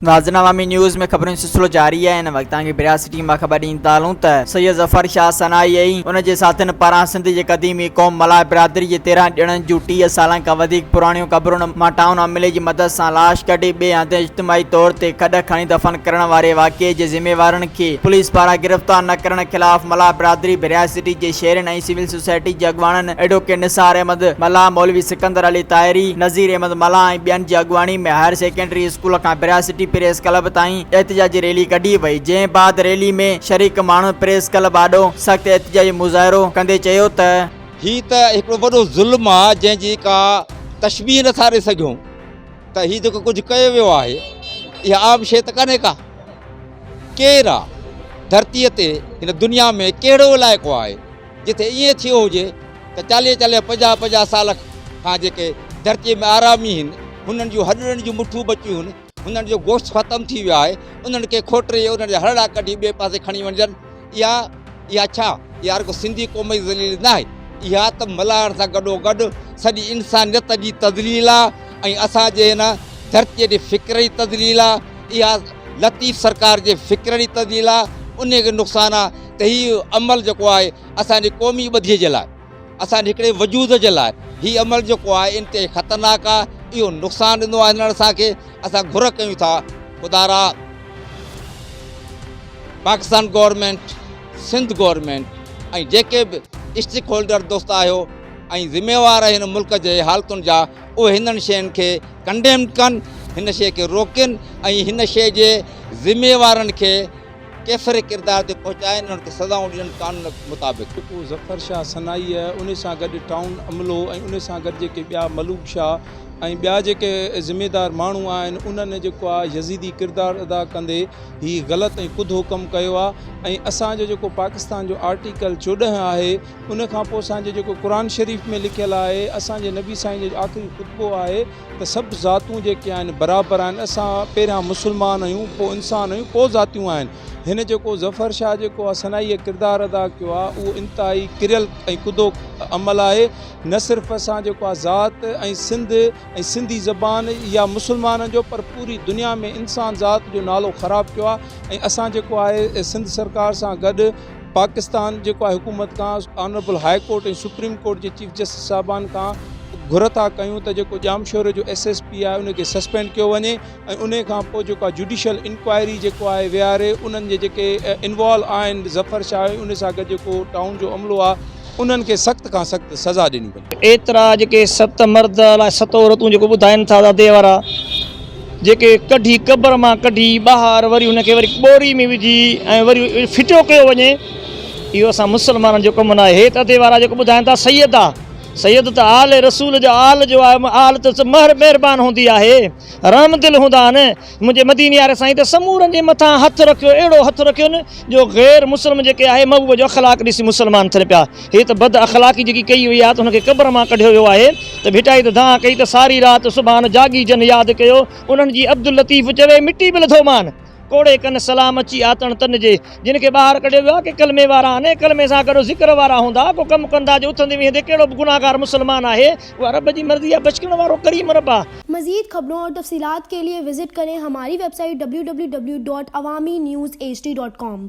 ناظرين عوامي نيوز ۾ خبرن جو سلسلو جاري آهي هن وقت توهان کي بريا سٽي مان خبر ڏيندا هلون ته سيد ظفر شاهه ثنائي ۽ ان جي ساٿين پاران سنڌ جي قديمي قوم ملاح برادري جي 13 ڄڻن جون 30 سالن کان وڌيڪ پراڻيون قبرن مان ٽائون عملي جي مدد سان لاش ڪڍي ٻئي هنڌ اجتماعي طور تي کڏ کڻي دفن ڪرڻ واري واقعي جي ذميوارن کي پوليس پاران گرفتار نه ڪرڻ خلاف ملاح برادري ڀريا سٽي جي شهرين ۽ سول سوسائٽي جي اڳواڻن ايڊووڪيٽ نثار احمد ملاح، مولوي سڪندر علي طاهري، نذير احمد ملاح ۽ ٻين جي اڳواڻي ۾ هائر سيڪنڊري اسڪول کان ڀريا سٽي پريس ڪلب تائين احتجاجي ريلي ڪڍي وئي، جنهن بعد ريلي ۾ شريڪ ماڻهن پريس ڪلب آڏو سخت احتجاجي مظاهرو ڪندي چيو ته. هي ته هڪڙو وڏو ظلم آ جنهن جي ڪا تشبيهه نٿا ڏئي سگهون ته هي جيڪو ڪجهه ڪيو ويو آهي اها عام شيء ته ڪانهي ڪا. ڪير آ ڌرتيء تي هن دنيا ۾ ڪهڙو علائقو آهي جتي ائين ٿيو هجي ته چاليهه چاليهه پنجاهه پنجاهه سال کان جيڪي ڌرتيء ۾ آرامي هن هنن جون هڏڙن جون مٺون بچيون هن هنن جو گوشت ختم ٿي ويو آهي انهن کي کوٽري انهن جا هڏڙا ڪڍي ٻئي پاسي کڻي وڃجن اها اها ڇا اها رڳو سنڌي قوم جي ذليل ناهي اها ته ملائڻ سان گڏوگڏ سڄي انسانيت جي تذليل آ ۽ اسان جي هن ڌرتيء جي فڪر جي تذليل آ اها لطيف سرڪار جي فڪر جي تذليل آ انهي کي نقصان آ ته هي عمل جيڪو آهي اسان جي قومي ٻڌي جي لاء اسان جي هڪڙي وجود جي لاء هي عمل جيڪو آهي انتهائي خطرناڪ آ اهو نقصان ڏنو آهي هنن اسان کي اسان گهر ڪيون ٿا خدارا پاڪستان گورنمينٽ سنڌ گورنمينٽ ۽ جيڪي به اسٽيڪ هولڊر دوست آهيو ۽ ذميوار آهن ملڪ جي حالتن جا اهي هنن شين کي ڪنڊيم ڪن هن شيء کي روڪين ۽ هن شيء جي ذميوارن کي ڪيفر ڪردار تي پهچائين انهن کي سزائون ڏين قانون مطابق. جيڪو ظفر شاهه ثنائي ان سان گڏ ٽائون عملو ۽ ان سان گڏ جيڪي ٻيا ملوڪ شاهه ۽ ٻيا جيڪي ذميدار ماڻهو آهن انهن جيڪو آهي يزيدي ڪردار ادا ڪندي هي غلط ۽ ڪڌو ڪم ڪيو آهي ۽ اسان جو جيڪو پاڪستان جو آرٽيڪل 14 آهي ان کان پوء اسان جو جيڪو قرآن شريف ۾ لکيل آهي اسان جي نبي سائين جو آخري خطبو آهي ته سڀ ذاتون جيڪي آهن برابر آهن اسان پهريان مسلمان آهيون پوء انسان آهيون پوء ذاتيون آهن هن جيڪو ظفر شاهه جيڪو آهي ثنائي ڪردار ادا ڪيو آهي اهو انتهائي ڪريل ۽ ڪڌو عمل آهي نه صرف اسان جيڪو آهي ذات ۽ سنڌ ۽ سنڌي زبان يا مسلمانن جو پر پوري دنيا ۾ انسان ذات جو نالو خراب ڪيو آهي ۽ اسان جيڪو آهي سنڌ سرڪار سان گڏ پاڪستان جيڪو آهي حڪومت کان honourable high court ۽ supreme court جي چيف جسٽس صاحبان کان گهر ٿا ڪيون ته جيڪو ڄامشوري جو ايس ايس پي آهي ان کي سسپينڊ ڪيو وڃي ۽ ان کان پوء جيڪو آهي جوڊيشل انڪوائري جيڪو آهي ويهاري انهن جي جيڪي انوالو آهن ظفر شاهه ان سان گڏ جيڪو ٽائون جو عملو آهي انهن کي سخت کان سخت سزا ڏني وڃي. ايترا جيڪي ست مرد الاء ست عورتون جيڪو ٻڌائين ٿا ادي وارا جيڪي ڪڍي قبر مان ڪڍي ٻاهر وري ان کي وري ٻوري ۾ وجهي ۽ وري ڦٽو ڪيو وڃي اهو اسان مسلمانن جو ڪم ناهي هي ته ادي وارا جيڪو ٻڌائين ٿا سيد آ سيد ته آل رسول جو آل جو آهي آل ته مهر مهربان هوندي آهي رحم دل هوندا آهن منهنجي مديني واري سائين ته سمورن جي مٿان هٿ رکيو اهڙو هٿ رکيو نه جو غير مسلم جيڪي آهي محبوب جو اخلاق ڏسي مسلمان ٿين پيا. هي ته بد اخلاقي جيڪي ڪئي وئي آهي ته هن کي قبر مان ڪڍيو ويو آهي ته ڀٽائي ته دانهن ڪئي ته ساري رات سبحان جاڳي جن ياد ڪيو انهن جي عبداللطيف چوي مٽي به لڌو مان ڪوڙي ڪن سلام اچي آتڻ تن جي جن کي ٻاهر ڪڍيو ويو آهي ڪي ڪلمي وارا آهن ڪلمي سان گڏ ذڪر وارا هوندا ڪو ڪم ڪندا جو اٿندي ويهندي ڪهڙو به گناهگار مسلمان آهي اها رب جي مرضي آهي بچڪڻ وارو ڪريم رب آهي. مزيد خبرون اور تفصيلات کے لئے وزٽ ڪرين ھماري web site www.awamiNewsHD.com.